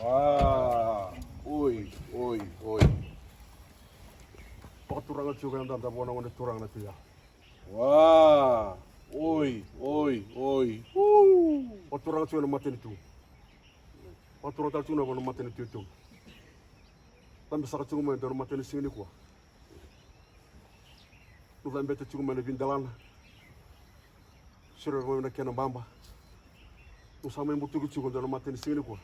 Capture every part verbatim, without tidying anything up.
Wa, oi, oi, oi. Vakaturaga tiko yadra vua na gone turaga na Tui Yawa. Wa, oi, oi, oi. Vakaturaga tiko na matanitu. Vakaturaga tale tiko na vua na matanitu e tu. Tabe saka tiko mai e dua na mata ni siga nikua. Ni cabeta tiko mai na videlana. Siro mai na kena baba. Ni sa mai butuki tiko e dua na mata ni siga nikua.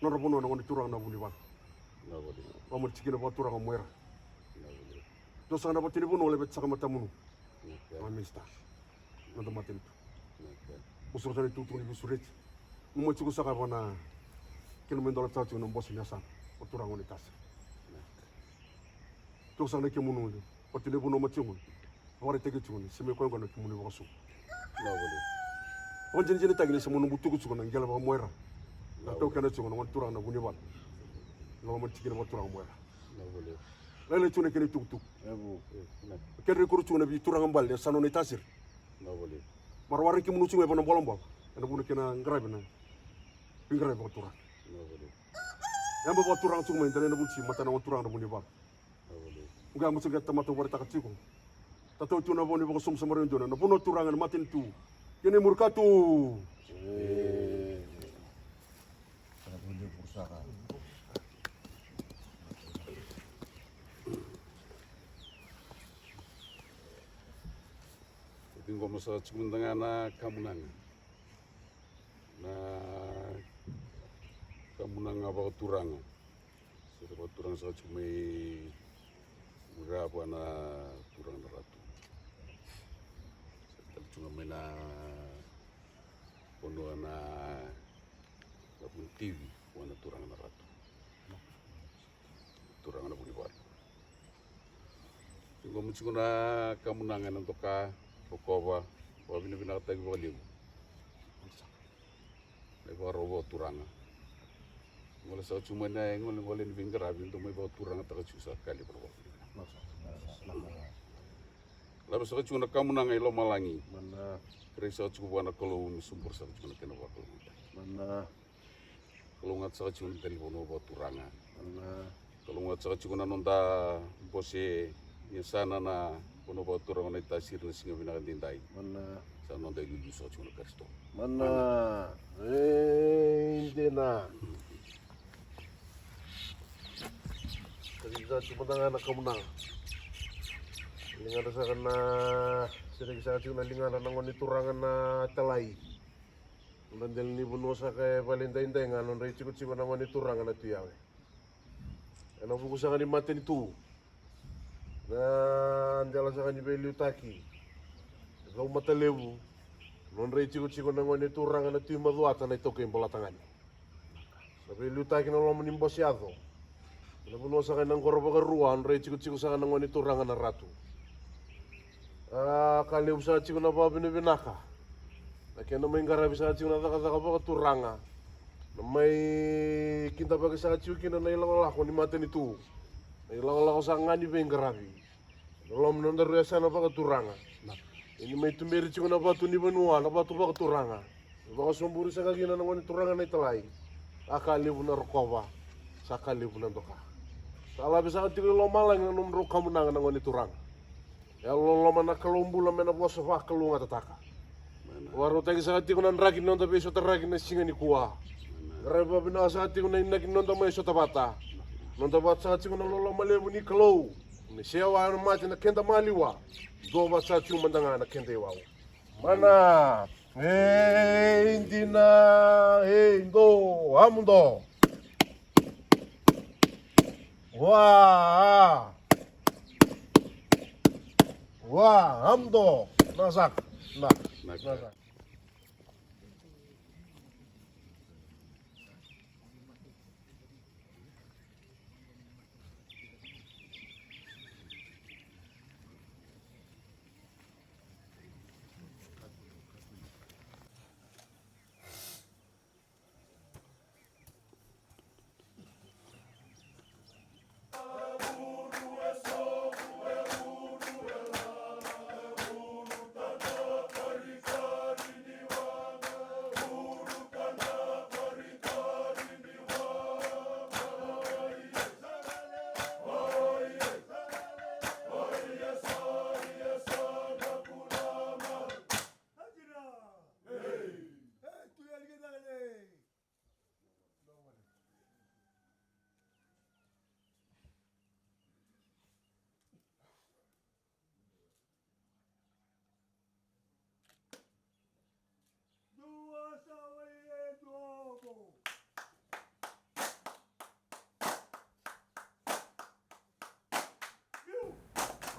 Nodra vanua na gone turaga na Vunivalu. Loma ni tikina vakaturaga o Moira. Dua saka na vata ni vanua laveta saka matamunu. Ga minisita. Noda matanitu. Mo saka saka na itukutuku ni veisureti. Mo mai tiko saka vua na kena mai dola tale tiko na bose ni yasana. O turaga o Naitasi. Tiko saka na kemunu vata ni vanua mai tiko. Vakaraitaki tiko ni se mai koya qo na kemunu ivakasuka. Vakadinadinataki ni se mo na butuki tiko na qele vakamoira. Na taukena tiko na gone turaga na Vunivalu. Na loma ni tikina vakaturaga o Moira. Lailai tiko na kena itukutuku. Kedra ikuri tiko na veituraga bale ni yasana o Naitasiri. Marautaka kemunu tiko mai vua na bolabola. Ena vuna kena qaravi na veiqaravi vakaturaga. Yaba vakaturaga tiko mai dela ena vuci matana o turaga na Vunivalu. Qai yabu tiko na tamata vakaraitaka tiko. Tatau tiko na vau ni vakasobu sa marautaka na vanua turaga na matanitu. Kena imuri katu. Ciqoma saka tiko mada ga na kamunaga. Na kamunaga vakaturaga. Sere vakaturaga saka tiko mai Murava na turaga na Ratu. Sere tale tiko ga mai na vanua na Vunitivi vua na turaga na Ratu. Turaga na Vunivalu. Ciqoma tiko na kamunaga ena doka, rokova, vakavinavinakataki vakalevu. Na ivakarau vakaturaga. Gole saka tiko mai na gole gole ni veiqaravi dou mai vakaturagataka tiko saka levu na vakavinavinaka. Lave saka tiko na kamunaga i lomalagi. Kerei saka tiko vua na Kalou me sobura saka tiko na kena vakalougatataki. Kalougata saka tiko na dela ni vanua vakaturaga. Kalougata saka tiko na noda bose ni yasana na vanua vakaturaga o Naitasiri na siga vinaka daidai. Sa noda iliuliu saka tiko na Karisito. Mana. E dina. Kaci saka tiko mada ga na kamunaga. Ligadra saka na sereki saka tiko na ligadra na gone turaga na Talai. Nodra dela ni vanua saka e vale daidai ga nodra itikotiko na gone turaga na Tui Yawe. Ena vuku saka ni matanitu na dela saka ni veiliutaki e cau matalevu. Nodra itikotiko na gone turaga na Tui Macuata na itaukei Bolatagane. Na veiliutaki na loma ni bose yaco. Na vanua saka ena qoro vakarua, nodra itikotiko saka na gone turaga na Ratu. A ka levu saka tiko na vakavinavinaka. Na kena mai qaravi saka tiko na cakacaka vakaturaga. Na mai kidavaki saka tiko kina na ilakolako ni matanitu. Na ilakolako saka ga ni veiqaravi. Na loma ni nodaru yasana vakaturaga. Ia ni mai tuberi tiko na vatu ni vanua, na vatu vakaturaga. Vakasoburi saka kina na gone turaga na italai. A ka levu na rokova. Sa ka levu na doka. Sa lave saka tiko i lomalagi na nomudrau kamunaga na gone turaga. Yalololoma na Kalou bula me na vosa vakalougatataka. Vakarautaki saka tiko na draki ni noda veisotaraki na siga nikua. Qaravi vakavinaka saka tiko na inaki ni noda mai sota vata. Noda vata saka tiko na loloma levu ni Kalou. Me sewa na mate na keda maliwa. Dua vata saka tiko mada ga na keda iwau. Mana. Ei dina, ei do, amudo. Wa. Wa, amudo. Na saka. Na. Na saka.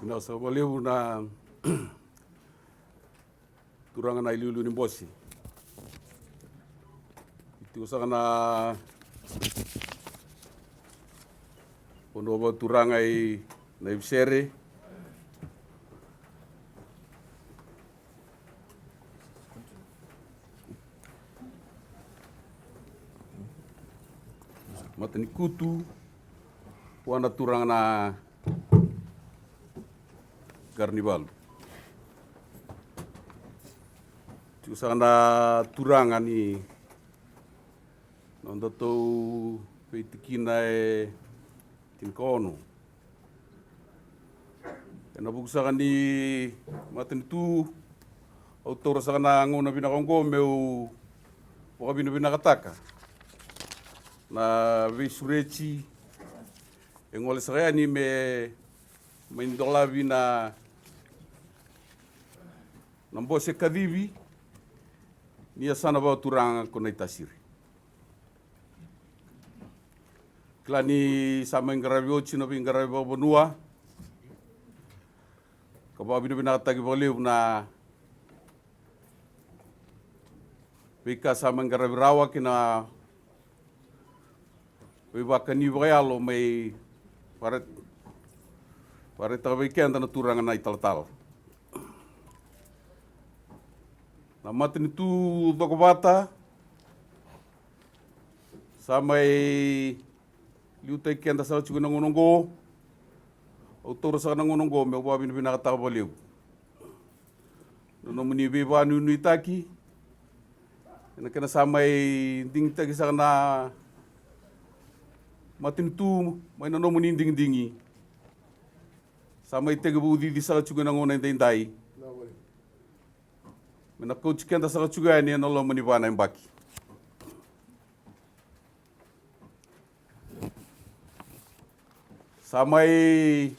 Vinaka saka vakalevu na turaga na iliuliu ni bose. Tiko saka na vanua vakaturaga i Naivisere. Matanikutu, vua na turaga na Qaranivalu. Tiko saka na turaga ni nodatou veitikina e tinikaono. Ena vuku saka ni matanitu, au taura saka na gauna vinaka oqo meu vakavinavinakataka na veisureti e gole saka yani me mai dolavi na, na bose kacivi ni yasana vakaturaga ko Naitasiri. Kila ni sa mai qaravi oti na veiqaravi vakavanua, ka vakavinavinakataki vakalevu na veika sa mai qaravi rawa kei na veivakani vakayalo mai vare-, varaitaka vei keda na turaga na italatala. Na matanitu Cokovata sa mai liutaki keda saka tiko na gauna oqo. Au taura saka na gauna oqo meu vakavinavinakataka vakalevu na nomuni veivakanuinuitaki ena kena sa mai digitaki saka na matanitu mai na nomuni digidigi. Sa mai tekivu cici saka tiko ena gauna edaidai me na kauti keda saka tiko yani ena loma ni va na yabaki. Sa mai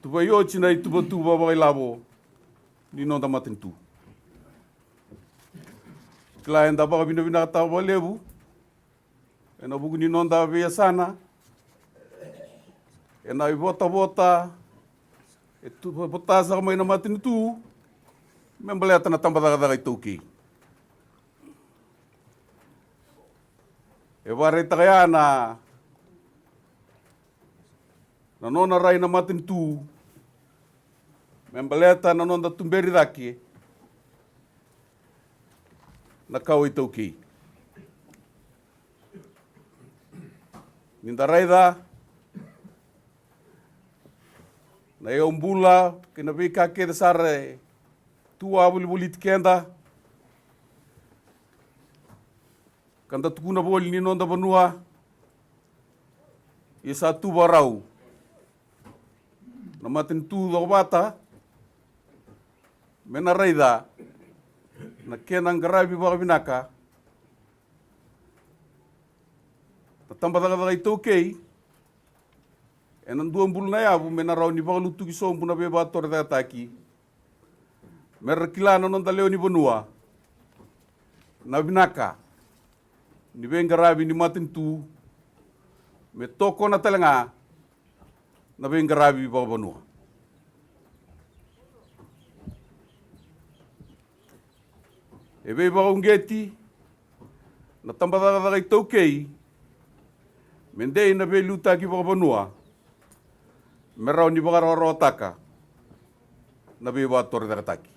tuvai oti na ituvatuva vakailavo ni noda matanitu. Kila eda vakavinavinakataka vakalevu ena vuku ni noda veiyasana ena ivotavota e tu vota saka mai na matanitu me baleta na tabacakacaka iTaukei. E vakaraitaka ya na, na nona rai na matanitu me baleta na noda tuberi cake na kawa iTaukei. Ni da raica na yaubula kei na veika kece sara e tu a volivoliti keda, ka da tukuna voli ni noda vanua, ia sa tu vakarau na matanitu Cokovata me na raica na kena qaravi vakavinaka na tabacakacaka iTaukei ena dua bulu na yavu me na rawa ni vakalutuki sobu na veivakatorocaketaki, me ra kila na noda lewe ni vanua na vinaka ni veiqaravi ni matanitu, me tokona tale ga na veiqaravi vakavanua. E veivakauqeti na tabacakacaka iTaukei me dei na veiliutaki vakavanua me rawa ni vakarawarawataka na veivakatorocaketaki.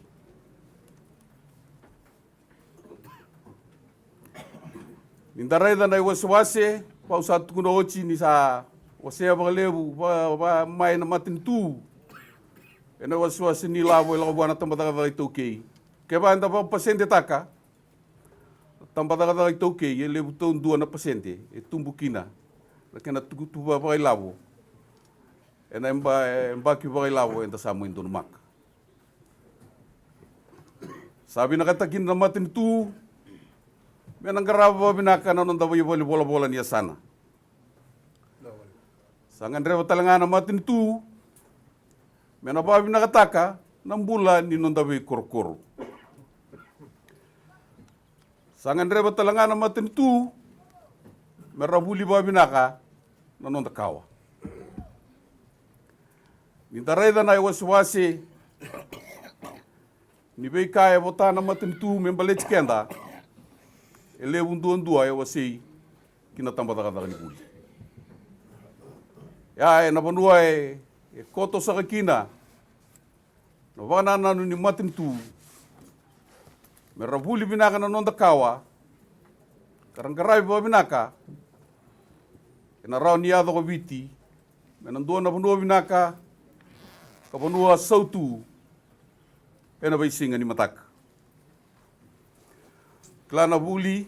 Ni da raica na iwasewase, vau sa tukuna oti ni sa wasea vakalevu va, va, mai na matanitu ena iwasewase ni lavo e lako vua na tabacakacaka iTaukei. Kevaka eda vakapasentaka na tabacakacaka iTaukei, e levu taudua na pasente e tubu kina na kena tukutuva vakailavo ena yaba-, yabaki vakailavo eda sa mai donumaka. Sa vinakata kina na matanitu me na qarava vakavinaka na noda veivalenivolavola ni yasana. Sa gadreva tale ga na matanitu me na vakavinakataka na bula ni noda veikorokoro. Sa gadreva tale ga na matanitu me ra vuli vakavinaka na noda kawa. Ni da raica na iwasewase ni veika e vota na matanitu me baleti keda, e levu duadua e wasei ki na tabacakacaka ni vuli. Ia e na vanua e, e koto saka kina na vakanananu ni matanitu me ra vuli vinaka na noda kawa, ka ra qaravi vakavinaka, e na rawa ni yaco ko Viti me na dua na vanua vinaka ka vanua sautu e na veisiga ni mataka. Kila na vuli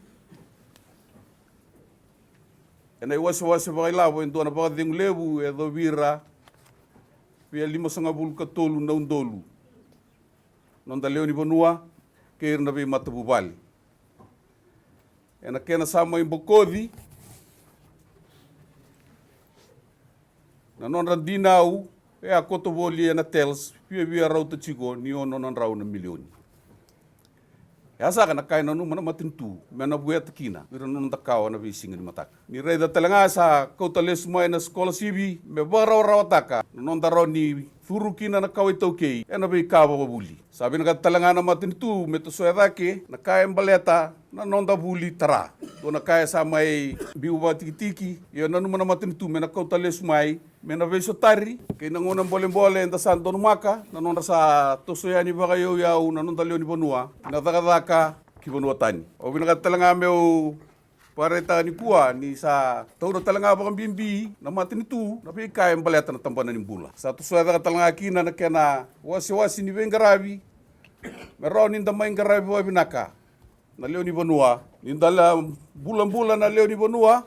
e na iwasewase vakailavo e dua na vakacegu levu e yacovi ira via limasagavulu ka tolu na udolu noda lewe ni vanua kei ira na veimatavuvale. E na kena sa mai bokoci na nodra dinau e a koto voli e na tels, viavia rauta tiko ni ono na drau na milioni. E a saka na ka e nanuma na matanitu me na vueta kina ira na noda kawa na veisiga ni mataka. Ni raica tale ga sa kauta lesu mai na sikolasivi me vakarawarawataka na noda rawa ni curu kina na kawa iTaukei e na veika vakavuli. Sa vinakata tale ga na matanitu me tosoya cake na ka e baleta na noda vuli tara. Dua na ka e sa mai biu vakatikitiki, ia nanuma na matanitu me na kauta lesu mai me na veisotari kei na gauna bolebole eda sa donumaka na nodra sa toso yani vakaiyauyau na noda lewe ni vanua ki na cakacaka ki vanua tani. Au vinakata tale ga meu vakaraitaka nikua ni sa taura tale ga vakabibi na matanitu na veika e baleta na tabana ni bula. Sa tosoya cake tale ga kina na kena wasewase ni veiqaravi me rawa ni da mai qaravi vakavinaka na lewe ni vanua. Ni da la bulabula na lewe ni vanua,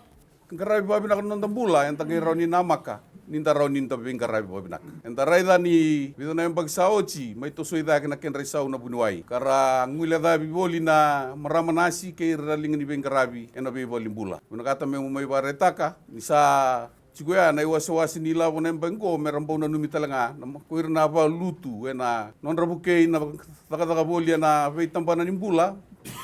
qaravi vakavinaka na noda bula, eda qai rawa ni namaka ni da rawa ni da veiqaravi vakavinaka. Eda raica ni vica na yabaki sa oti mai tosoi cake na kedra isau na vuniwai, ka ra guilecavi voli na marama nasi kei ira na liga ni veiqaravi e na veivalenibula. Vinakata meu mai vakaraitaka ni sa tiko ya na iwasewase ni lavo na yabaki qo me ra bau nanumi tale ga na ma-, ko ira na valutu e na nodra vukei na cakacaka voli e na veitabana ni bula,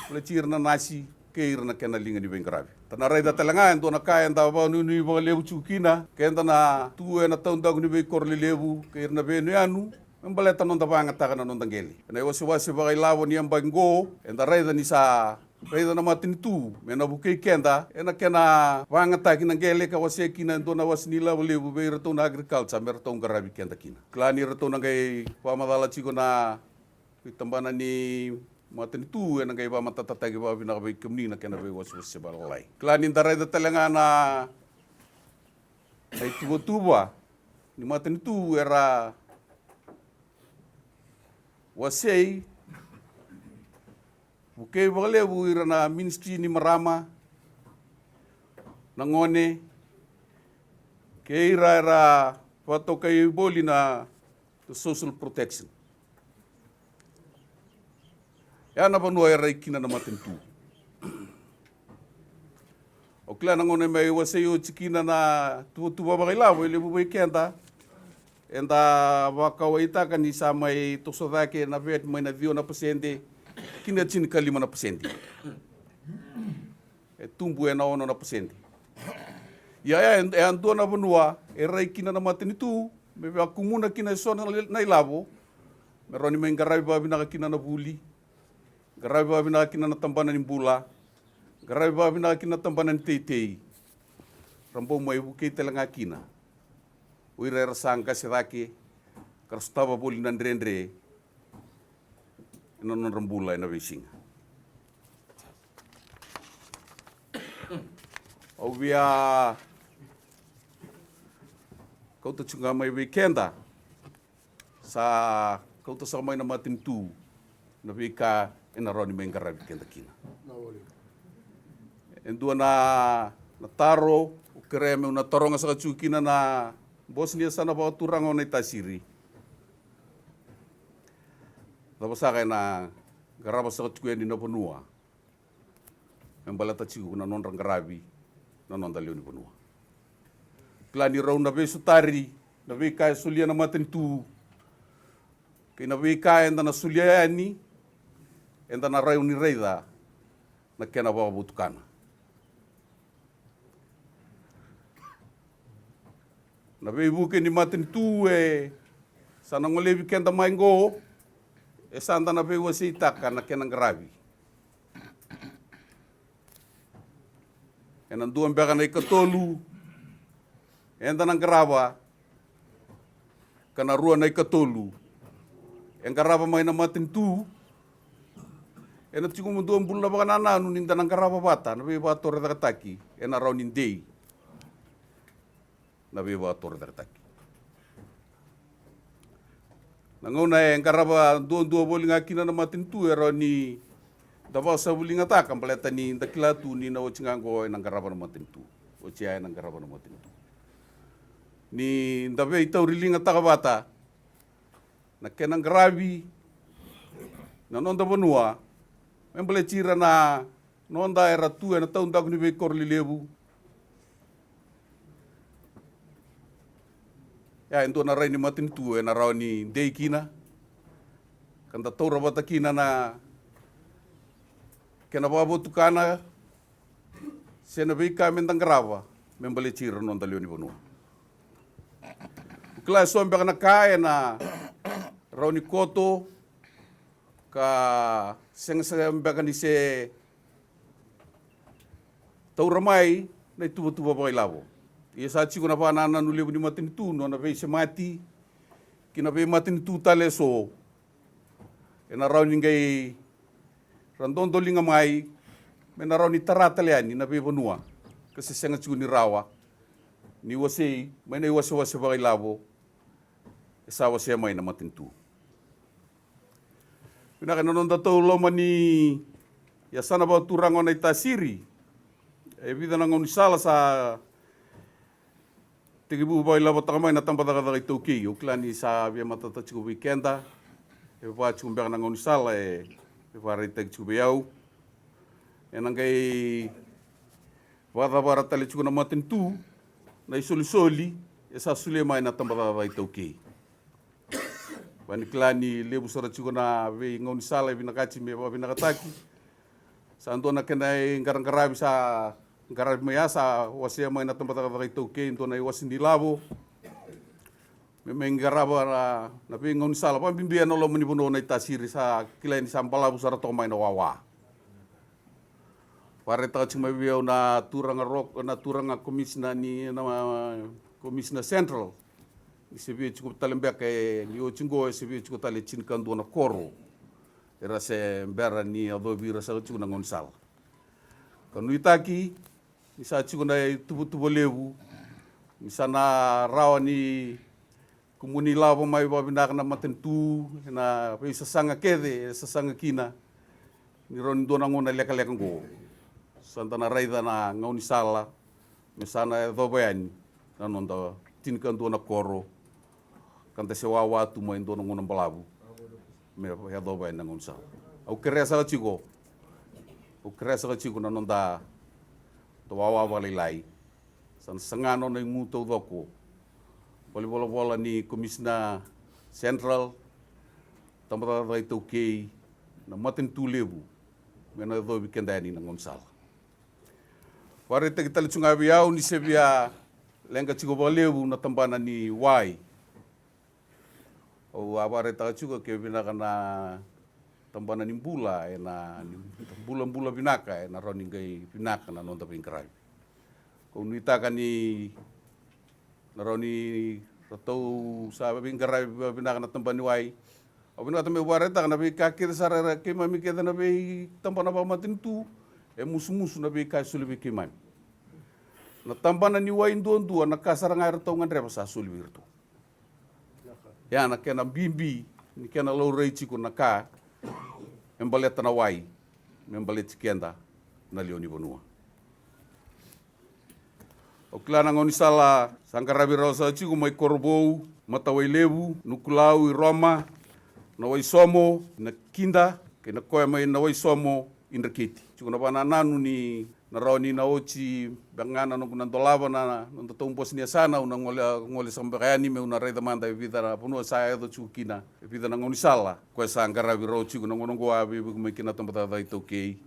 baleti ira na nasi kei ira na kena liga ni veiqaravi. Da na raica tale ga e dua na ka eda vakanuinui vakalevu tiko kina, keda na tu e na taudaku ni veikoro lelevu kei ira na veiyanuyanu me baleta na noda vagataka na noda qele. E na iwasewase vakailavo ni yabaki qo, eda raica ni sa raica na matanitu me na vukei keda e na kena vagataki na qele ka wasea kina e dua na wase ni lavo levu vei iratou na agriculture me ratou qaravi keda kina. Kila ni ratou na qai vakamacala tiko na veitabana ni matanitu, e na qai vakamatatataki vakavinaka vei kemuni na kena veiwasewase vakalalai. Kila ni da raica tale ga na, na ituvatuva ni matanitu era wasei, vukei vakalevu ira na ministry ni marama, na gone, kei ira era vakatokai voli na social protection. Ya na vanua e rai kina na matanitu. Au kila na gauna me wasei oti kina na tuvatuva vakailavo, e levu vei keda eda vakawaitaka ni sa mai toso cake na vet mai na ciwa na pasede ki na tinikalima na pasede. E tubu e na ono na pasede. Ia, ia, e, e a dua na vanua e rai kina na matanitu me vakumuna kina e so na, na ilavo me rawa ni mai qaravi vakavinaka kina na vuli, qaravi vakavinaka kina na tabana ni bula, qaravi vakavinaka kina na tabana ni teitei. Ra bau mai vukei tale ga kina o ira era sa qase cake ka ra sotava voli na dredre e na nodra bula e na veisiga. Au via kauta tiko ga mai vei keda, sa kauta saka mai na matanitu na veika e na rawa ni mai qaravi keda kina. E dua na, na taro au kerea meu na taroga saka tiko kina na bosi ni yasana vakaturaga o Naitasiri. Cava saka e na qarava saka tiko yani na vanua me baleta tiko na nodra qaravi na noda lewe ni vanua. Kila ni rau na veisotari na veika e solia na matanitu kei na veika eda na solia yani, eda na rawa ni raica na kena vakavotukana. Na veivuke ni matanitu e Sa na golevi keda mai qo, e sa da na veiwaseitaka na kena qaravi. Ena dua beka na ikatolu eda na qarava, ka na rua na ikatolu e qarava mai na matanitu. Ena tiko mo dua bula na vakanananu ni da na qarava vata na veivakatorocaketaki ena rawa ni dei na veivakatorocaketaki. Na gauna e qarava duadua voli ga kina na matanitu, e rawa ni da vakasavuligataka baleta ni da kila tu ni na oti ga qo ena qarava na matanitu. Oti ya ena qarava na matanitu. Ni da veitauriligataka vata na kena qaravi na noda vanua me baleti ira na noda era tu ena taudaku ni veikoro lelevu. Ya e dua na rai ni matanitu ena rawa ni dei kina, ka da taura vata kina na kena vakavotukana se na veika me da qarava me baleti ira na noda lewe ni vanua. Kila e so beka na ka ena rawa ni koto ka segasega beka ni se taura mai na ituvatuva vakailavo. Ia sa tiko na vakanananu levu ni matanitu, nona veisemati ki na veimatanitu tale e so, ena rawa ni qai ra dodoliga mai me na rawa ni tara tale yani na veivanua ka se sega tiko ni rawa ni wasei mai na iwasewase vakailavo e sa wasea mai na matanitu. Vinaka na noda tau loma ni yasana vakaturaga o Naitasiri. E vica na gaunisala sa tekivu vakailavotaka mai na tabacakacaka iTaukei. Au kila ni sa via matata tiko vei keda e va tiko beka na gaunisala e vakaraitaki tiko vei au. Ena qai vakacavara tale tiko na matanitu na isolisoli e sa solia mai na tabacakacaka iTaukei. Vani kila ni levu sara tiko na veigaunisala e vinakati me vakavinakataki. Sa dua na kena iqaraqaravi sa qaravi mai, a sa wasea mai na tabacakacaka iTaukei dua na iwase ni lavo me mai qarava na, na veigaunisala vakabibi ena loma ni vanua o Naitasiri. Sa kilai ni sa balavu sara toka mai na wawa. Vakaraitaka tiko mai vei au na turaga roko, na turaga komisina ni, na komisina Central, ni se via tiko tale beka e, ni oti qo e se via tiko tale e tinikadua na koro era se bera ni yacovi ira saka tiko na gaunisala. Ka nuitaki ni sa tiko na ituvatuva levu ni sa na rawa ni kumuni lavo mai vakavinaka na matanitu ena veisasaga kece e sasaga kina. Ni rawa ni dua na gauna lekaleka oqo sa da na raica na gaunisala me sa na yacova yani na noda tinikadua na koro, ka da se wawa tu mai dua na gauna balavu me yacova yani na gaunisala. Au kerea saka tiko, au kerea saka tiko na noda, da wawa vakalailai. Sa na saga nona igu taucoko. Valenivolavola ni komisina Central, tabacakacaka iTaukei, na matanitu levu me na yacovi keda yani na gaunisala. Vakaraitaki tale tu ga vei au ni se via leqa tiko vakalevu na tabana ni wai. Au a vakaraitaka tiko ke vinaka na tabana ni bula, ena ni bulabula vinaka, ena rawa ni qai vinaka na noda veiqaravi. Kau nuitaka ni na rawa ni ratou sa veiqaravi vakavinaka na tabana ni wai. Au vinakata meu vakaraitaka na veika kece sara era keimami kece na veitabana vakamatanitu e musumusu na veika e soli vei keimami. Na tabana ni wai duadua na ka sara ga eratou gadreva sa soli vei iratou. Ia na kena bibi ni kena laurai tiko na ka e baleta na wai me baleti keda na lewe ni vanua. Au kila na gaunisala sa qaravi rawa saka tiko mai Korovou, Matawailevu, Nukulau, i Roma, na Waisomo, na Kida, kei na koya mai na Waisomo i Dreketi. Tiko na vakanananu ni na rawa ni na oti beka ga na noqu na dolava na noda tau bose ni yasana, au na gole, gole saka beka yani meu na raica mada e vica na vanua sa yaco tiko kina e vica na gaunisala. Koya sa qaravi rawa tiko na gauna oqo a veivuke mai kina na tabacakacaka iTaukei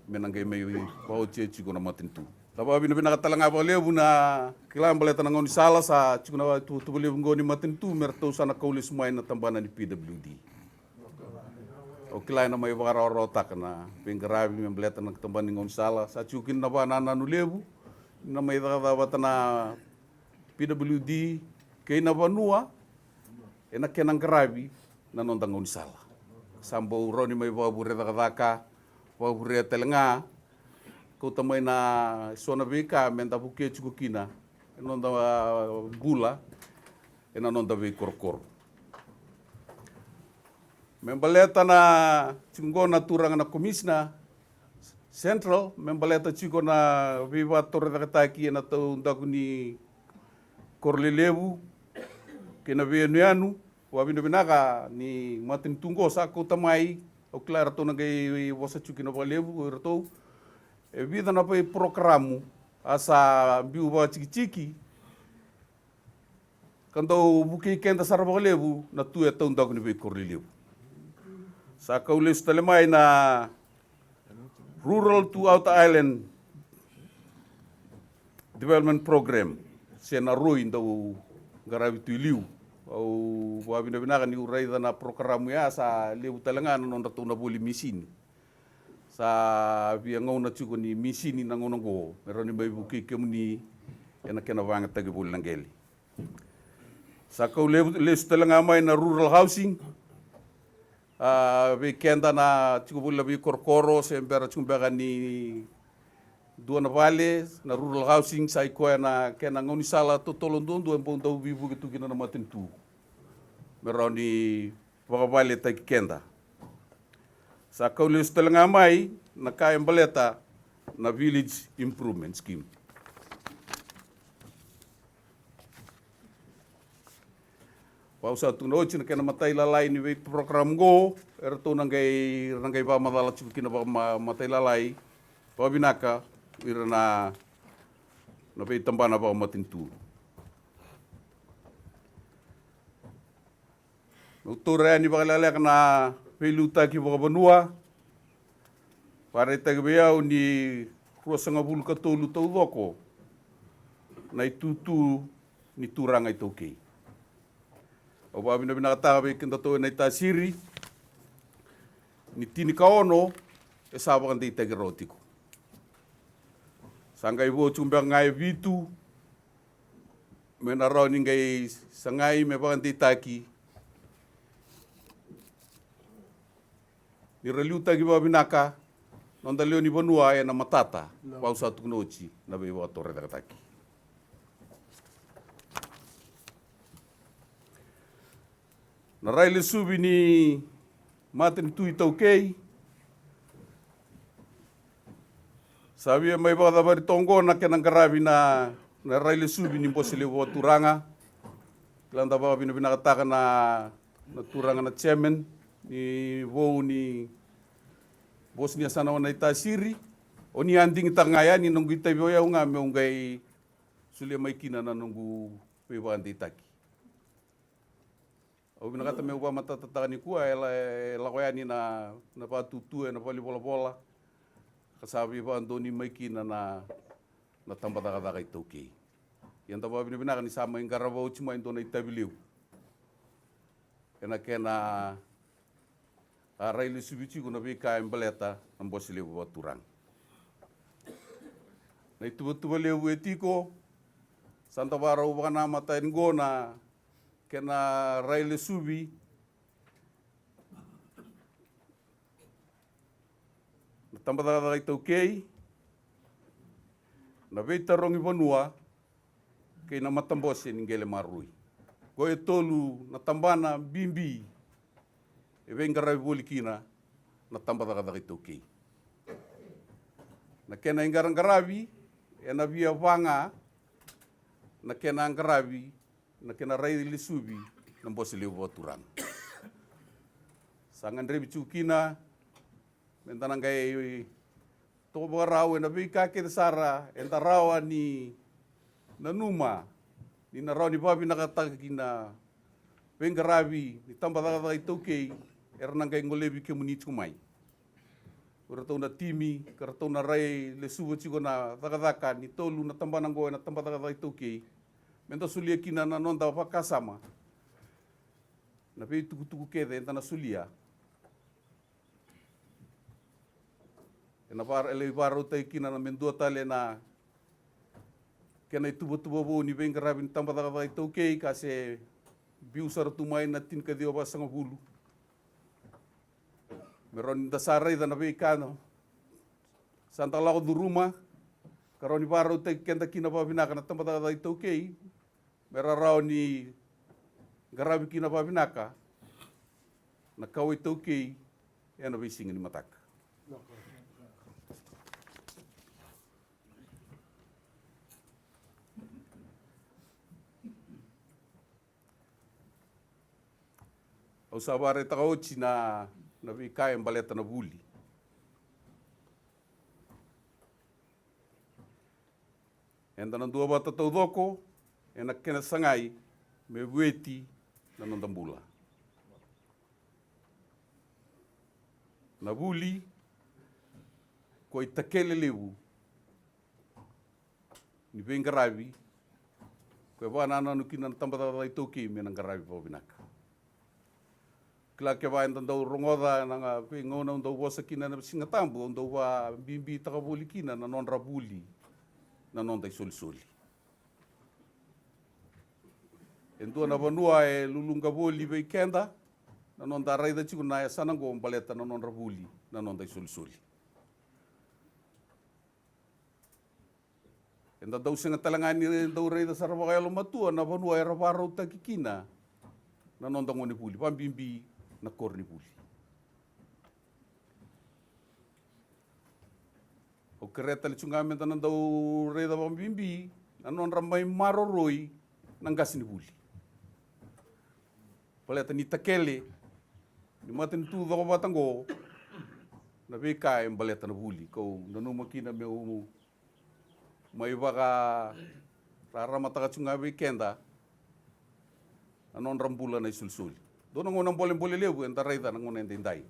me na qai mai vakaotia tiko na matanitu. Da vakavinavinaka tale ga vakalevu na kila baleta na gaunisala sa tiko na tuvatuva levu qo ni matanitu me ratou sa na kau lesu mai na tabana ni P W D. Au kila ena mai vakarawarawataka na veiqaravi me baleta na tabana ni gaunisala. Sa tiko kina na vakanananu levu na mai cakacaka vata na P W D kei na vanua ena kena qaravi na noda gaunisala. Sa bau rawa ni mai vakavure cakacaka, vakavurea tale ga, kauta mai na so na veika me da vukea tiko kina e noda, ah, bula ena noda veikorokoro. Me baleta na tiko qo na turaga na Commissioner Central, me baleta tiko na veivakatorocaketaki ena taudaku ni koro lelevu kei na veiyanuyanu. Vakavinavinaka ni matanitu qo sa kauta mai, au kila e ratou na qai vosa tiko kina vakalevu o iratou. E vica na veiporokaramu a sa biu vakatikitiki ka dau vukei keda sara vakalevu na tu e taudaku ni veikoro lelevu. Sa kau lesu tale mai na Rural to Outer Island Development Program, se na roi dau qaravi tu i liu. Au vakavinavinaka niu raica na porokaramu ya, sa levu tale ga na nodratou na voli misini. Sa via gauna tiko ni misini na gauna qo me rawa ni mai vukei kemuni ena kena vagataki voli na qele. Sa kau levu, lesu tale ga mai na rural housing. A, vei keda na tiko voli na veikorokoro se bera tiko beka ni dua na vale, na rural housing sa i koya na kena gaunisala totolo duadua e bau dau veivuke tu kina na matanitu me rawa ni vakavaletaki keda. Sa kau lesu tale ga mai na ka e baleta na Village Improvement Scheme. Vau sa tukuna oti na kena matailalai ni veiprogram qo, e ratou na qai, na qai vakamacala tiko kina vakama-, matailalai vakavinaka ira na, na veitabana vakamatanitu. Meu taura yani vakalekaleka na veiliutaki vakavanua. Vakaraitaki vei au ni ruasagavulu ka tolu taucoko na itutu ni turaga iTaukei. Au vakavinavinakataka vei kedatou ena iTasiri ni tinikaono e sa vakadeitaki rawa tiko. Sa qai vo tiko beka ga e vitu me na rawa ni qai sagai me vakadeitaki ni ra liutaki vakavinaka noda lewe ni vanua ena matata. Vau sa tukuna oti na veivakatorocaketaki. Na rai lesuvi ni matanitu iTaukei sa via mai vakacavari toka qo na kena qaravi na, na rai lesuvi ni Bose Levu Vakaturaga. Kila da vakavinavinakataka na, na turaga na chairman ni vou ni Bose ni Yasana Vou na iTasiri. O ni a digitaka ga yani noqu itavi o yau ga meu qai solia mai kina na noqu veivakadeitaki. Au vinakata meu vakamatatataka nikua e la-, e lako yani na, na vakatutu ena valenivolavola ka sa veivakadonui mai kina na, na tabacakacaka iTaukei. Ia da vakavinavinaka ni sa mai qarava oti mai dua na itavi levu ena kena a rai lesuvi tiko na veika e baleta na Bose Levu Vakaturaga. Na ituvatuva levu e tiko, sa da vakarau vakanamata yani qo na kena rai lesuvi na tabacakacaka iTaukei, na veitarogi vanua kei na matabose ni qele maroroi. Qo e tolu na tabana bibi e veiqaravi voli kina na tabacakacaka iTaukei. Na kena iqaraqaravi ena via vaga na kena qaravi na kena rai lesuvi na Bose Levu Vakaturaga. Sa gadrevi tiko kina me da na qai toka vakarau ena veika kece sara eda rawa ni nanuma ni na rawa ni vakavinakataki na veiqaravi ni tabacakacaka iTaukei era na qai golevi kemuni tiko mai. o iratou na timi ka ratou na rai lesuva tiko na cakacaka ni tolu na tabana oqo ena tabacakacaka iTaukei, me da solia kina na noda vakasama na veitukutuku kece eda na solia. Ena va-, e lai vakarautaki kina na me dua tale na kena ituvatuva vou ni veiqaravi ni tabacakacaka iTaukei ka se biu sara tu mai na tinikaciwa vasagavulu. Me rawa ni da sa raica na veika sa da lako curuma ka rawa ni vakarautaki keda kina vakavinaka na tabacakacaka iTaukei, me ra rawa ni qaravi kina vakavinaka na kawa iTaukei ena veisiga ni mataka. Au sa vakaraitaka oti na, na veika e baleta na vuli. Eda na duavata taucoko ena kena sagai me vueti na noda bula. Na vuli ko itakele levu ni veiqaravi ko e vakanananu kina na tabacakacaka iTaukei me na qaravi vakavinaka. Kila kevaka eda dau rogoca na ga veigauna au dau vosa kina na Siga Tabu, au dau vakabibitaka voli kina na nodra vuli na noda isolisoli. E dua na vanua e luluqa voli vei keda na noda raica tiko na yasana oqo baleta na nodra vuli na noda isolisoli. Eda dau sega tale ga ni dau raica sara vakayalomatua na vanua era vakarautaki kina na noda gonevuli, vakabibi na koronivuli. Au kerea tale tu ga me da na dau raica vakabibi na nodra mai maroroi na qasenivuli. Baleta ni takele ni matanitu cokovata oqo na veika e baleta na vuli, kau nanuma kina meu mai vakararamataka tu ga vei keda na nodra bula na isolisoli. Dua na gauna bolebole levu eda raica na gauna edaidai.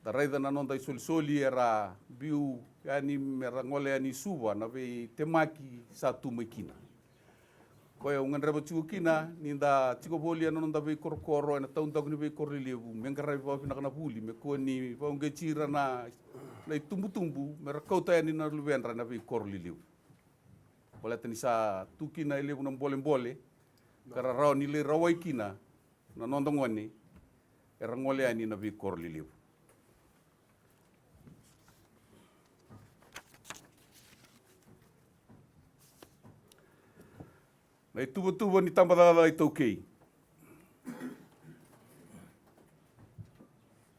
Da raica na noda isolisoli era biu yani me ra gole yani i Suva, na veitemaki sa tu mai kina. Koya au gadreva tiko kina ni da tiko voli ena noda veikorokoro ena taudaku ni veikoro lelevu me qaravi vakavinaka na vuli, me kua ni vakauqeti ira na, na itubutubu me ra kauta yani na luvedra ena veikoro lelevu. Baleta ni sa tu kina e levu na bolebole ka ra rawa ni lai rawai kina na noda gone era gole yani na veikoro lelevu. Na ituvatuva ni tabacakacaka iTaukei.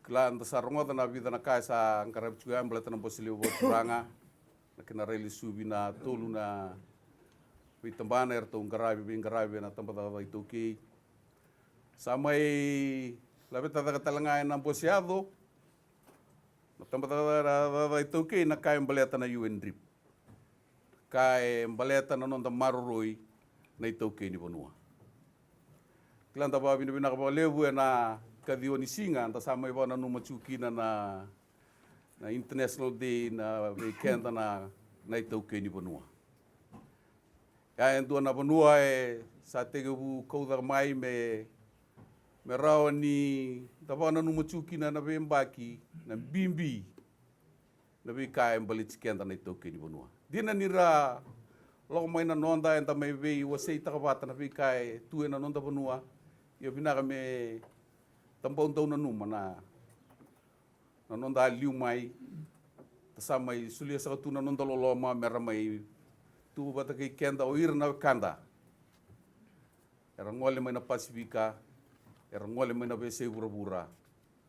Kila da sa rogoca na vica na ka e sa qaravi tiko ya baleta na Bose Levu Vakaturaga, na kena rai lesuvi na tolu na veitabana eratou qaravi, veiqaravi ena tabacakacaka iTaukei. Sa mai laveta cake tale ga ena bose yaco na tabacakacaka iTaukei na ka e baleta na U N DRIP, ka e baleta na noda maroroi na iTaukei ni vanua. Kila da vakavinavinaka vakalevu ena kaciwa ni siga da sa mai vakananuma tiko kina na, na International Day na vei keda na, na iTaukei ni vanua. Ya e dua na vanua e sa tekivu kaucaka mai me, me rawa ni da vakananuma tiko kina na veiyabaki na bibi na veika e baleti keda na iTaukei ni vanua. Dina ni ra lako mai na noda, eda mai veiwaseitaka vata na veika e tu ena noda vanua. Ia vinaka me da bau dau nanuma na, na noda a liu mai, da sa mai solia saka tu na noda loloma me ra mai tu vata kei keda o ira na wekada era gole mai na Pasifika, era gole mai na veiyasai vuravura,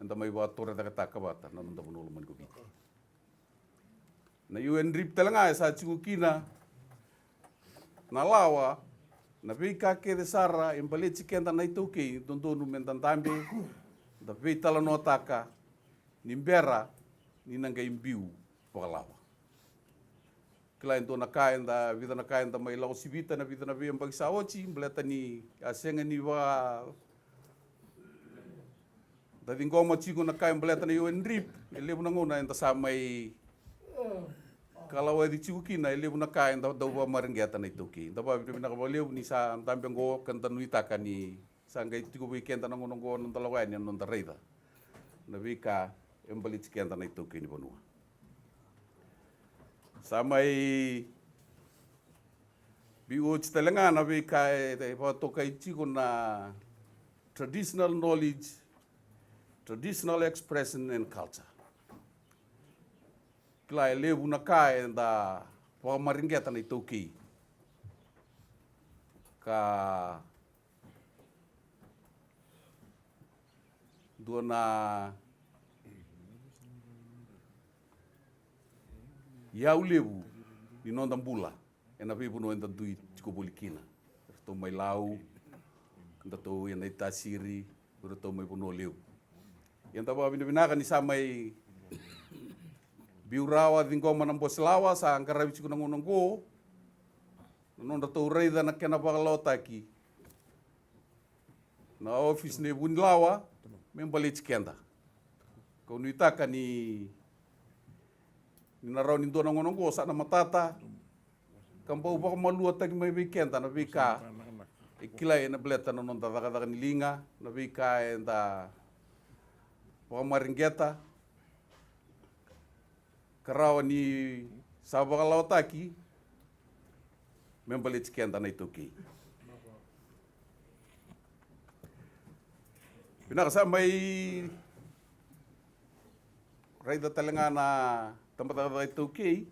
eda mai vakatorocaketaka vata na noda vanua lomani ko Viti. Na U N DRIP tale ga e sa tiko kina na lawa, na veika kece sara e baleti keda na iTaukei, dodonu me da dabe, da veitalanoataka ni bera ni na qai biu vakalawa. Kila e dua na ka eda, vica na ka eda mai lako sivita na vica na veiyabaki sa oti, baleta ni a sega ni vaka Ciqoma tiko na ka e baleta na U N D R I P, e levu na gauna eda sa mai kalawaci tiko kina, e levu na ka eda dau vakamareqeta na iTaukei. Da vakavinavinaka vakalevu ni sa dabe oqo ka da nuitaka ni sa qai tiko vei keda na gauna oqo na noda lako yani, na noda raica na veika e baleti keda na iTaukei ni vanua. Sa mai biu oti tale ga na veika e, e vakatokai tiko na traditional knowledge, traditional expression and culture. Kila e levu na ka eda vakamareqeta na iTaukei. Ka dua na iyau levu ni noda bula ena veivanua eda dui tiko voli kina. Eratou mai Lau, datou ena iTasiri, eratou mai Vanua Levu. Ia da vakavinavinaka ni sa mai biu rawa, ciqoma na bose lawa, sa qaravi tiko na gauna oqo na nodratou raica na kena vakalawataki na ofisi ni vunilawa me baleti keda. Kau nuitaka ni, ni na rawa ni dua na gauna oqo sa na matata ka bau vakamaluataki mai vei keda na veika e kilai ena baleta na noda cakacaka ni liga, na veika eda vakamareqeta, ka rawa ni sa vakalawataki me baleti keda na iTaukei. Vinaka, sa mai raica tale ga na tabacakacaka iTaukei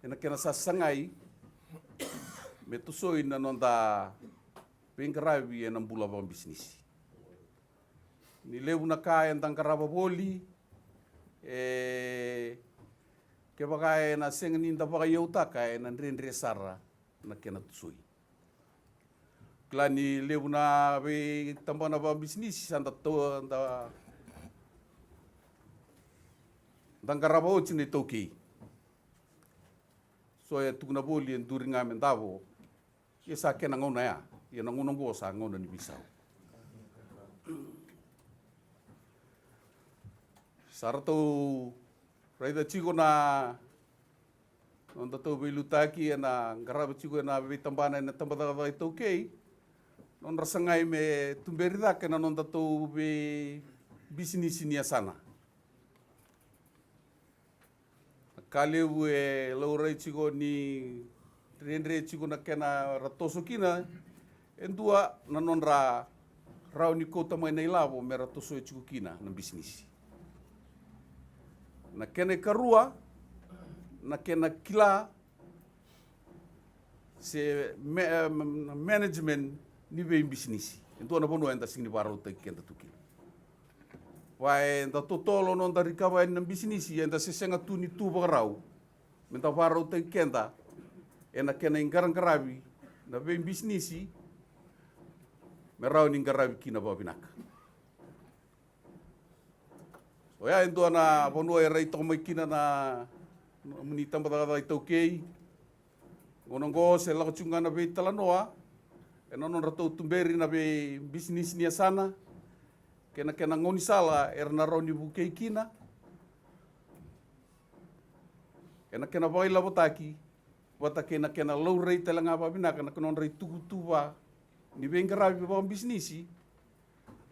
ena kena sa sagai me tosoi na noda veiqaravi ena bula vakabisinisi. Ni levu na ka eda qarava voli, e, kevaka ena sega ni da vakaiyautaka, ena dredre sara na kena tosoi. Kila ni levu na veitabana vakabisinisi sa da to-, da, da qarava oti na iTaukei. So e tukuna voli e duri ga me davo. Ia sa kena gauna ya, ia na gauna oqo sa gauna ni veisau. Sa ratou raica tiko na nodatou veiliutaki ena qarava tiko ena veitabana ena tabacakacaka iTaukei, nodra sagai me tuberi cake na nodatou veibisinisi ni yasana. Na ka levu e laurai tiko ni dredre tiko na kena ra toso kina, e dua na nodra rawa ni kauta mai na ilavo me ra toso tiko kina na bisinisi. Na kena ikarua, na kena kila se ma-, management ni veibisinisi. E dua na vanua eda sega ni vakarautaki keda tu kina. Va eda totolo noda rikava yani na bisinisi, eda se sega tu ni tu vakarau me da vakarautaki keda ena kena iqaraqaravi na veibisinisi me rawa ni qaravi kina vakavinaka. Oya e dua na vanua e rai toka mai kina na nomuni tabacakacaka iTaukei. Gauna oqo se lako tiko ga na veitalanoa ena nodratou tuberi na veibisinisi ni yasana kei na kena gaunisala era na rawa ni vukei kina ena kena vakailavotaki vata kei na kena laurai tale ga vakavinaka na kena nodra itukutuku ni veiqaravi vakabisinisi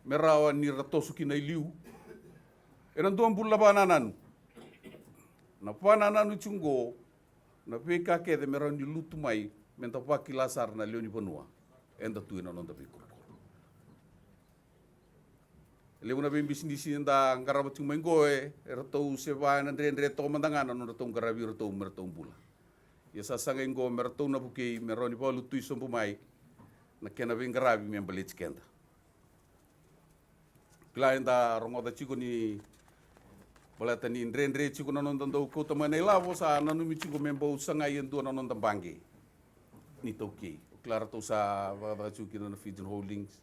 me rawa ni ra toso kina i liu. Ena dua bula na vakanananu, na vakanananu tiko oqo, na veika kece me rawa ni lutu mai me da vakila sara na lewe ni vanua eda tu ena noda veikorokoro. E levu na veibisinisi eda qarava tiko mai oqo e, eratou se va ena dredre toka mada ga na nodratou qaravi iratou me ratou bula. Ia sa sagai oqo me ratou na vukei me rawa ni vakalutui sobu mai na kena veiqaravi me baleti keda. Kila eda rogoca tiko ni baleta ni dredre tiko na noda dau kauta mai na ilavo, sa nanumi tiko me bau sagai e dua na noda baqe ni iTaukei. Kila ratou sa vakacaka tiko kina na Fijian Holdings.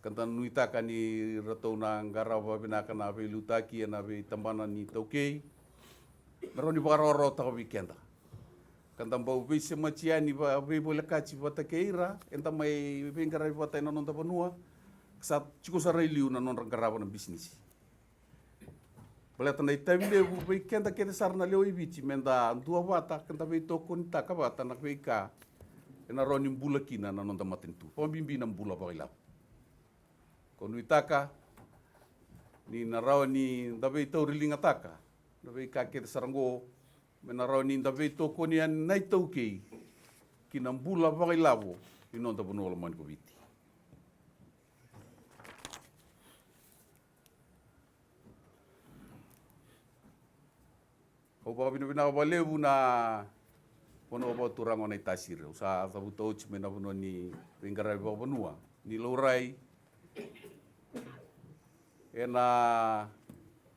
Ka da nuitaka ni ratou na qarava vinaka na veiliutaki ena veitabana ni iTaukei me rawa ni vakarawarawataka vei keda. Ka da bau veisemati yani va-, veivolekati vata kei ira eda mai veiqaravi vata ena noda vanua. Sa tiko sara i liu na nodra qarava na bisinisi. Baleta na itavi levu vei keda kece sara na lewe i Viti me da duavata ka da veitokonitaka vata na veika ena rawa ni bula kina na noda matanitu, vakabibi na bula vakailavo. Ko nuitaka ni na rawa ni da veitauriligataka na veika kece sara oqo me na rawa ni da veitokoni yani na iTaukei ki na bula vakailavo ni noda vanua lomani ko Viti. Au vakavinavinaka vakalevu na vanua vakaturaga o Naitasiri. Au sa cavuta oti mai na vanua ni veiqaravi vakavanua ni laurai ena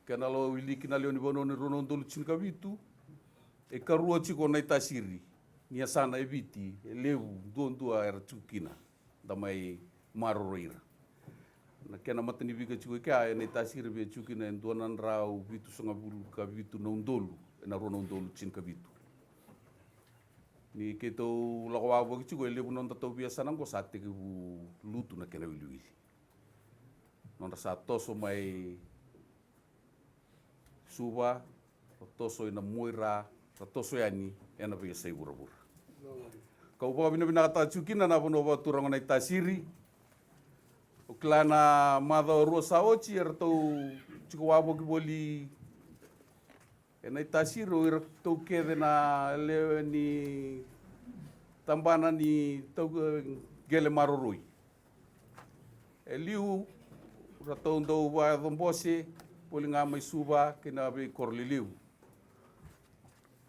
kena lau wiliki na lewe ni vanua ni rua na udolu tinikavitu. E karua tiko o Naitasiri ni yasana e Viti e levu duadua era tiko kina da mai maroroi ira. Na kena matanifika tiko e kea e Naitasiri via tiko kina e dua na drau vitusagavulu ka vitu na udolu ena rua na udolu tinikavitu. Ni keitou lako wavoki tiko e levu na noda tau veiyasana oqo sa tekivu lutu na kena wiliwili. Nodra sa toso mai Suva, ra toso ina Muaira, ra toso yani ena veiyasai vuravura. Kau vakavinavinakataka tiko kina na vanua vakaturaga o Naitasiri. O kila na macawa rua sa oti eratou tiko wavoki voli e Naitasiri o iratou kece na lewe ni tabana ni tau qele maroroi. E liu ratou dau vayaco bose voli ga mai Suva kei na veikoro lelevu.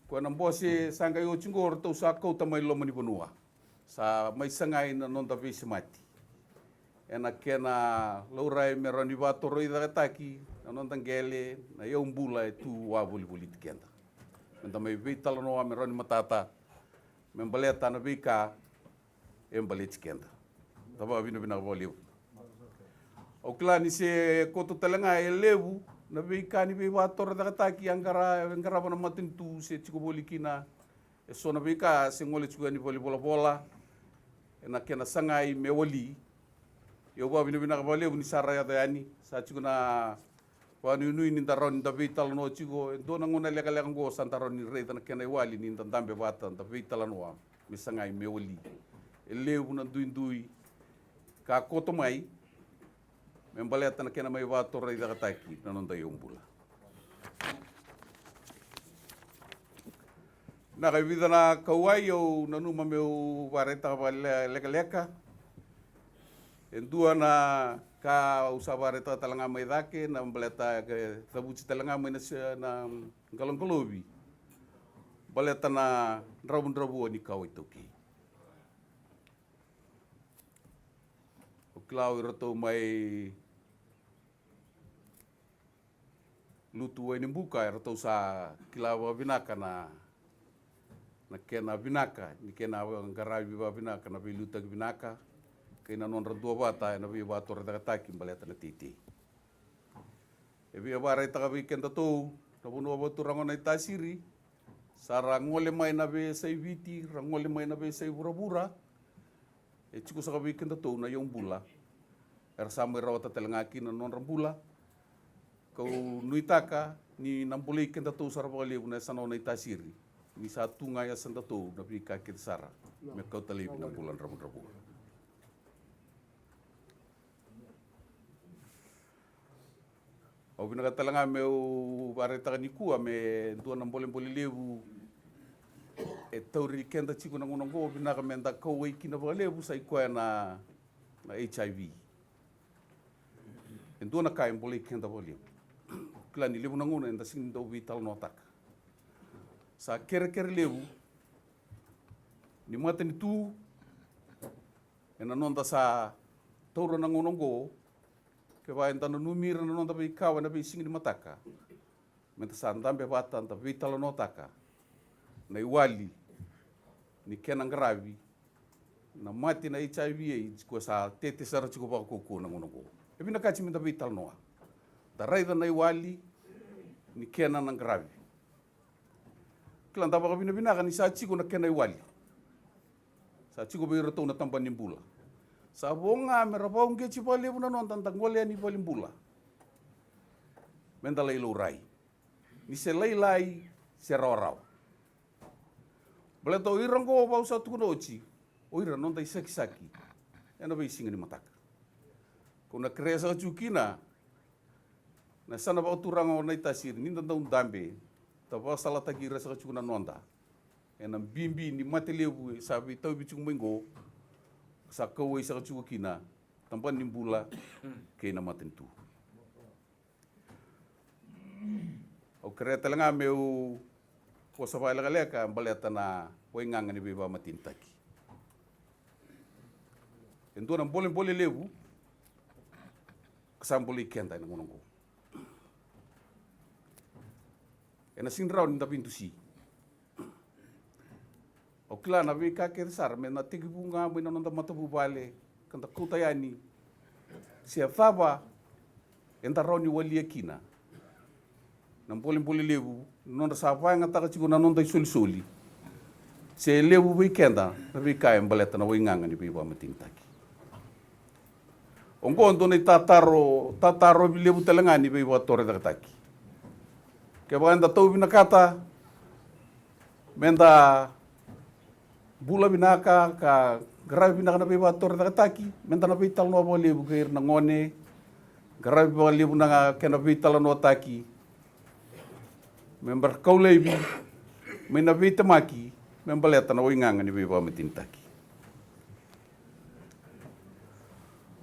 Koya na bose sa qai oti oqo ratou sa kauta mai loma ni vanua. Sa mai sagai na noda veisemati ena kena laurai me rawa ni vakatorocaketaki na noda qele na yaubula e tu wavolivoliti keda. Me da mai veitalanoa me rawa ni matata me baleta na veika e baleti keda. Da vakavinavinaka vakalevu. Au kila ni se koto tale ga e levu na veika ni veivakatorocaketaki a qara, e qarava na matanitu se tiko voli kina e so na veika se gole tiko yani vale ni volavola ena kena sagai me wali. Ia au vakavinavinaka vakalevu ni sa ra yaco yani, sa tiko na vakanuinui ni da rawa ni da veitalanoa tiko e dua na gauna lekaleka oqo, sa da rawa ni raica na kena iwali ni da dabe vata da veitalanoa me sagai me wali. E levu na duidui ka koto mai me baleta na kena mai vakatorocaketaki na noda yaubula. Na ka e vica na kauwai au nanuma meu vakaraitaka vakalekaleka. E dua na ka au sa vakaraitaka tale ga mai cake na baleta e cavuti tale ga mai na se-, na qaloqalovi baleta na dravudravua ni kawa iTaukei. Au kila o iratou mai Lutu Wainibuka eratou sa kila vakavinaka na, na kena vinaka ni kena qaravi vakavinaka na veiliutaki vinaka kei na nodra duavata ena veivakatorocaketaki baleta na teitei. E via vakaraitaka vei kedatou na vanua vakaturaga o Naitasiri, sa ra gole mai na veiyasai Viti, ra gole mai na veiyasai vuravura. E tiko saka vei kedatou na yaubula era sa mai rawata tale ga kina na nodra bula. Kau nuitaka ni na bolei kedatou sara vakalevu na yasana o Naitasiri, ni sa tu ga e yasadatou na veika kece sara me kauta laivi na bula dravudravua. Au vinakata tale ga meu vakaraitaka nikua me dua na bolebole levu e tauri keda tiko na gauna oqo, vinaka me da kauwai kina vakalevu, sa i koya na, na H I V. E dua na ka e bolei keda vakalevu. Kila ni levu na gauna eda sega ni dau veitalanoataka. Sa kerekere levu ni matanitu ena noda sa taura na gauna oqo, kevaka eda nanumi ira na noda veikawa ena veisiga ni mataka, meda sa dabe vata da veitalanoataka na iwali ni kena qaravi na mate na H I V AIDS, koya sa tete sara tiko vakaukauwa na gauna oqo. E vinakati meda veitalanoa, da raica na iwali ni kena na qaravi. Kila, da vakavinavinaka ni sa tiko na kena iwali. Sa tiko vei iratou na tabana ni bula. Sa vo ga me ra vakauqeti vakalevu na noda, da gole yani valenibula me da lai laurai, ni se lailai se rawarawa. Baleta o ira oqo, vau sa tukuna oti, o ira noda isakisaki ena veisiga ni mataka. Kau na kerea saka tiko kina na yasana vakaturaga o Naitasiri, ni da dau dabe, da vakasalataki ira saka tiko na noda ena bibi ni mate levu e sa veitauvi tiko mai oqo, sa kauwai saka tiko kina tabana ni bula kei na matanitu. Au kerea tale ga meu vosa vakalekaleka baleta na waigaga ni veivakamatenitaki. E dua na bolebole levu ka sa bolei keda ena gauna oqo. Ena sega ni rawa ni da veidusi. Au kila na veika kece sara me na tekivu ga mai na noda matavuvale, ka da kauta yani se cava eda rawa ni walia kina na bolebole levu, na nodra sa vakayagataka tiko na noda isolisoli, se levu vei keda na veika e baleta na waigaga ni veivakamatenitaki. Oqo dua na itataro, tatarovi levu tale ga ni veivakatorocaketaki. Kevaka eda tauvinakata me da bula vinaka ka qaravi vinaka na veivakatorocaketaki, me da na veitalanoa vakalevu kei ira na gone, qaravi vakalevu na kena veitalanoataki, me ra kau laivi mai na veitemaki me baleta na waigaga ni veivakamatenitaki.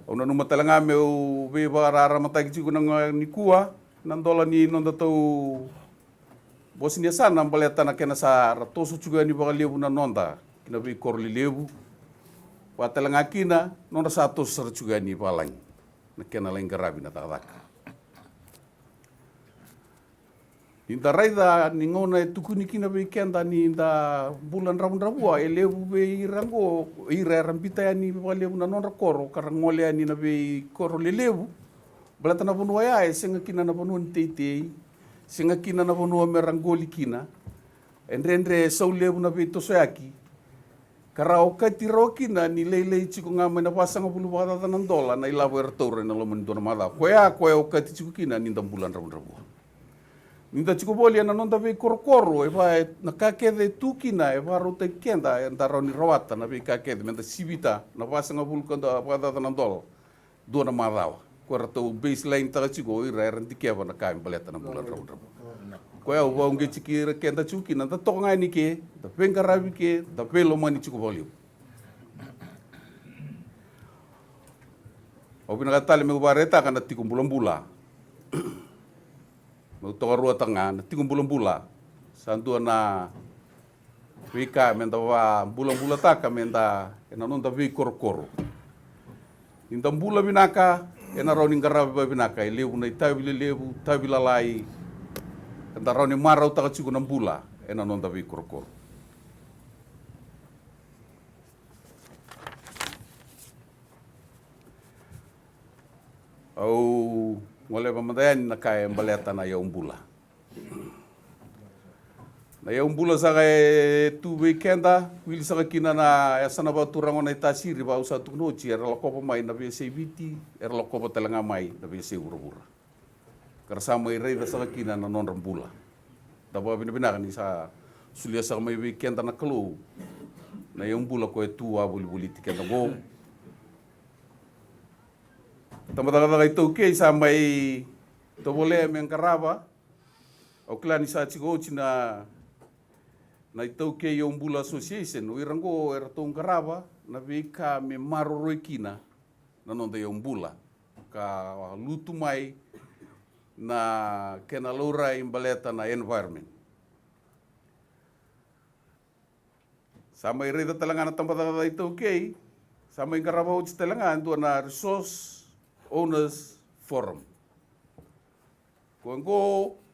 Au nanuma tale ga meu veivakararamataki tiko na ga nikua na dola ni noda tau vosa ni yasana baleta na kena sa ra toso tiko yani vakalevu na noda ki na veikoro lelevu, vaka tale ga kina nodra sa toso sara tiko yani vavalagi na kena lai qaravi na cakacaka. Ni da raica ni gauna e tukuni kina vei keda ni da bula dravudravua, e levu vei ira oqo, ira era biuta yani vakalevu na nodra koro ka ra gole yani na veikoro lelevu. Baleta na vanua ya e sega kina na vanua ni teitei, sega kina na vanua me ra qoli kina. E dredre, e sau levu na veitosoyaki, ka ra okati rawa kina ni lailai tiko ga mai na vasagavulu vakacaca na dola na ilavo era taura ena loma ni dua na macawa. Koya, koya e okati tiko kina ni da bula dravudravua. Ni da tiko voli ena noda veikorokoro, e va, e, na ka kece e tu kina e vakarautaki keda, eda rawa ni rawata na veika kece me da sivita na vasagavulu ka dua vakacaca na dola dua na macawa. Ko ratou baseline taka tiko o ira era dikeva na ka e baleta na bula dravudravua. Koya au vakauqeti ira keda tiko kina, da toka ga yani ke, da veiqaravi ke, da veilomani tiko vakalevu. Au vinakata tale meu vakaraitaka na tiko bulabula. Meu tokaruataka ga na tiko bulabula. Sa dua na veika me da vakabulabulataka me da ena noda veikorokoro. Ni da bula vinaka, ena rawa ni qaravi vakavinaka, e levu na itavi lelevu, itavi lalai, eda rawa ni marautaka tiko na bula ena noda veikorokoro. Au goleva mada yani na ka e baleta na yaubula. Na yaubula saka e tu vei keda, wili saka kina na yasana vakaturaga o Naitasiri, vau sa tukuna oti, era lakova mai na veiyasai Viti, era lakova tale ga mai na veiyasai vuravura. Ka ra sa mai raica saka kina na nodra bula. Da vakavinavinaka ni sa solia saka mai vei keda na Kalou na yaubula ko e tu a volivoliti keda qo. Tabacakacaka iTaukei sa mai tovolea me qarava. Au kila ni sa tiko oti na, na iTaukei Yaubula Association, o ira qo eratou qarava na veika me maroroi kina na noda yaubula, ka lutu mai na kena laurai baleta na environment. Sa mai raica tale ga na tabacakacaka iTaukei, sa mai qarava oti tale ga e dua na Resource Owners Forum. Ko qo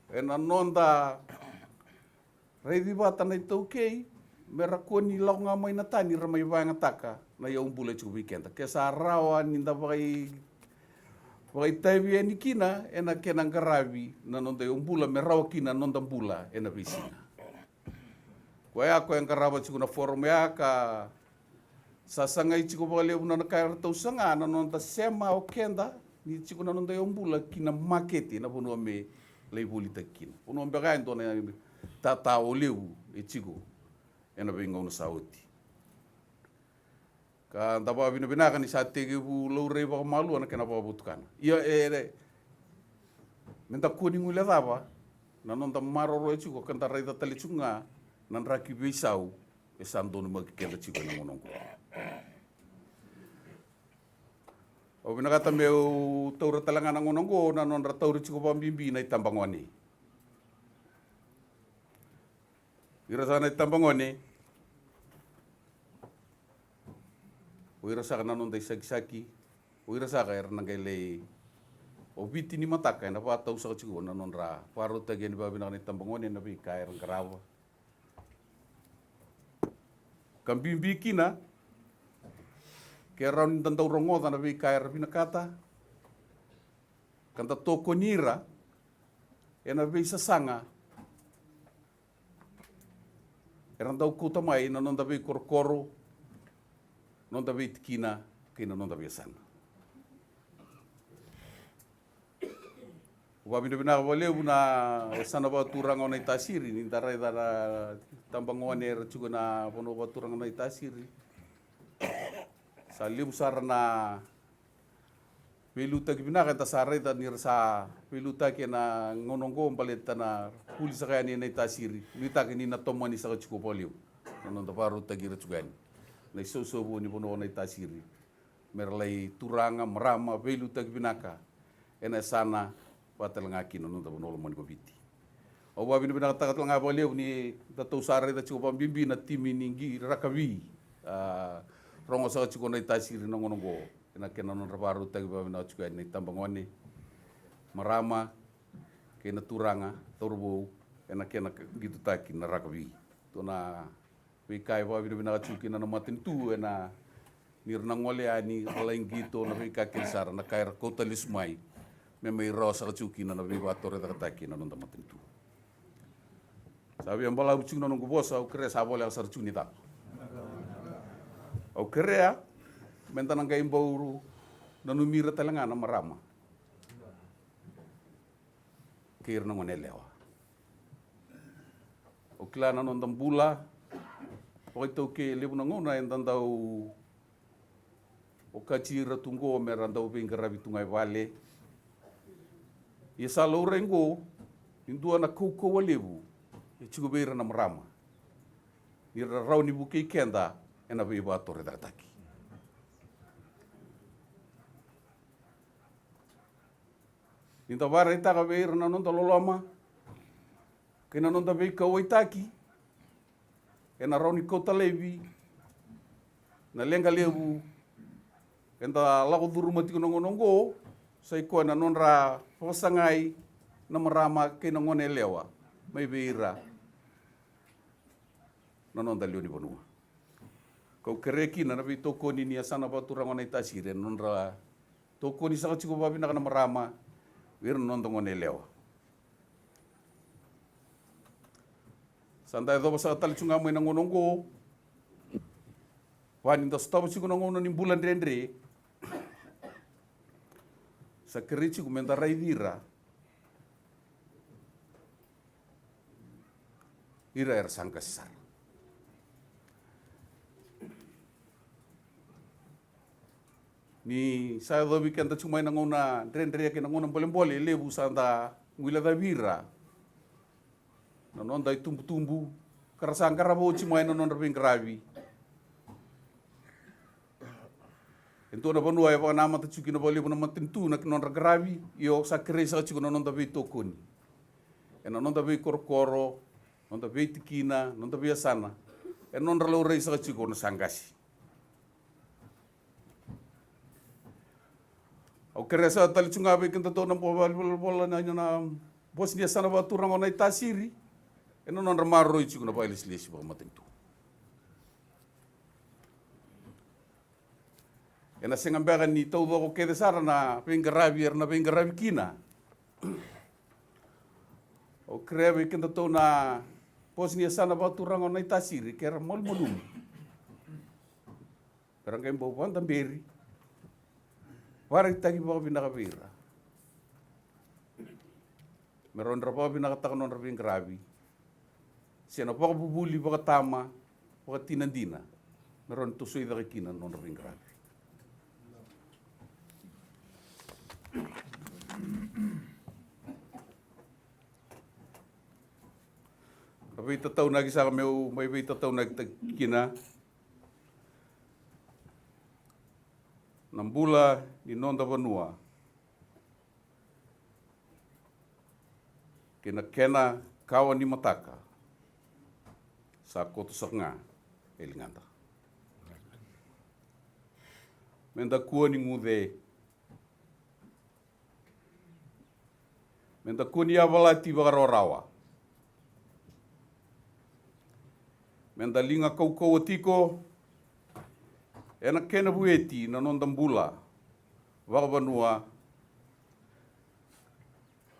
ena noda raici vata na iTaukei me ra kua ni lako ga mai na tani ra mai vakayagataka na yaubula e tiko vei keda. Ke sa rawa ni da vakai, vakaitavi yani kina ena kena qaravi na noda yaubula me rawa kina na noda bula ena veisiga. Koya, koya e qarava tiko na forum ya ka Sa sagai tiko vakalevu na ka eratou saga na noda sema o keda ni tiko na noda iwabula ki na makete, na vanua me lai volitaki kina. Vanua beka e dua na tata o levu e tiko ena veigauna sa oti. Ka da vakavinavinaka ni sa tekivu laurai vakamalua na kena vakavotukana. Ia e, e, me da kua ni guilecava na noda maroroya tiko ka da raica tale tiko ga na draki veisau e sa donumaki keda tiko ena gauna oqo. Au vinakata meu taura tale ga na gauna oqo na nodra tauri tiko vakabibi na itabagone. Ira saka na itabagone, o ira saka na noda isakisaki, o ira saka era na qai lai, o Viti ni mataka ena vakatau saka tiko na nodra vakarautaki yani vakavinaka na itabagone ena veika era qarava. Ka bibi kina ke rawa ni da dau rogoca na veika era vinakata, ka da tokoni ira ena veisasaga era dau kauta mai na noda veikorokoro, noda veitikina kei na noda veiyasana. Vakavinavinaka vakalevu na yasana vakaturaga o Naitasiri, ni da raica na tabagone era tiko na vanua vakaturaga o Naitasiri. Sa levu sara na veiliutaki vinaka eda sa raica ni ra sa veiliutaki ena gauna oqo baleta na vuli saka yani e Naitasiri. Nuitaki ni na tomani saka tiko vakalevu na noda vakarautaki ira tiko yani na isausau vou ni vanua o Naitasiri me ra lai turaga, marama veiliutaki vinaka ena yasana, vaka tale ga kina na noda vanua lomani ko Viti. Au vakavinavinakataka tale ga vakalevu ni datou sa raica tiko vakabibi na timi ni qi rakavi, a, rogo saka tiko Naitasiri na gauna oqo ena kena nodra vakarautaki vakavinaka tiko yani na itabagone, marama kei na turaga, cauravou, ena kena qitotaki na rakavi. Tou na veika e vakavinavinaka tiko kina na matanitu ena ni ra na gole yani ra lai qito na veika kece sara na ka era kauta lesu mai me mai rawa saka tiko kina na veivakatorocaketaki ena noda matanitu. Sa via balavu tiko na noqu vosa, au kerea sa voleka sara tiko ni cava. Au kerea me da na qai bau nanumi ira tale ga na marama kei ira na gone yalewa. Au kila na noda bula vakaitaukei e levu na gauna eda dau okati ira tu qo me ra dau veiqaravi tu ga e vale. Ia sa laurai qo ni dua na kaukauwa levu e tiko vei ira na marama ni ra rawa ni vukei keda ena veivakatorocaketaki. Ni da vakaraitaka vei ira na noda loloma kei na noda veikauwaitaki, ena rawa ni kauta laivi na leqa levu eda lako curuma tiko na gauna oqo, sa i koya na nodra vakasagai na marama kei na gone yalewa mai vei ira na noda lewe ni vanua. Kau kerea kina na veitokoni ni yasana vakaturaga o Naitasiri ena nodra tokoni saka tiko vakavinaka na marama vei ira na noda gone yalewa. Sa da yacova saka tale tiko ga mai na gauna oqo, vaka ni da sotava tiko na gauna ni bula dredre. Sa kerei tiko me da raici ira, ira era sa qase sara. Ni sa yacovi keda tiko mai na gauna dredre kei na gauna bolebole, e levu sa da guilecavi ira na noda itubutubu ka ra sa qarava oti mai na nodra veiqaravi. E dua na vanua e vakanamata tiko kina vakalevu na matanitu na nodra qaravi, io sa kerei saka tiko na noda veitokoni ena noda veikorokoro, noda veitikina, noda veiyasana, ena nodra laurai saka tiko na sa qase. Au kerea saka tale tiko ga vei kedatou na bosi ni yasana vakaturaga o Naitasiri ena nodra maroroi tiko na vakailesilesi vakamatanitu. Ena sega beka ni taucoko kece sara na veiqaravi era na veiqaravi kina. Au kerea vei kedatou na bosi ni yasana vakaturaga o Naitasiri ke ra malumalumu Era qai bau vakadaberi, vakaraitaki vakavinaka vei ira me rawa ni ra vakavinakataka nodra veiqaravi se na vakavuvuli vakatama, vakatina dina, me rawa ni tosoi cake kina na nodra veiqaravi. Ra veitataunaki saka, meu mai veitataunaki kina na bula ni noda vanua kei na kena kawa ni mataka sa koto saka ga e ligada. Meda kua ni guce, meda kua ni yavalati vakarawarawa, meda liga kaukauwa tiko ena kena vueti na noda bula vakavanua,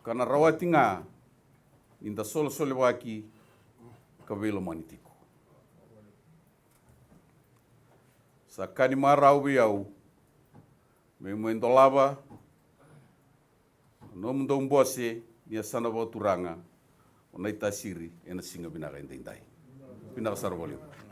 ka na rawati ga ni da solesolevaki ka veilomani tiko. Sa ka ni marau vei au meu mai dolava na nomudou bose ni yasana vakaturaga o Naitasiri ena siga vinaka edaidai. Vinaka sara vakalevu.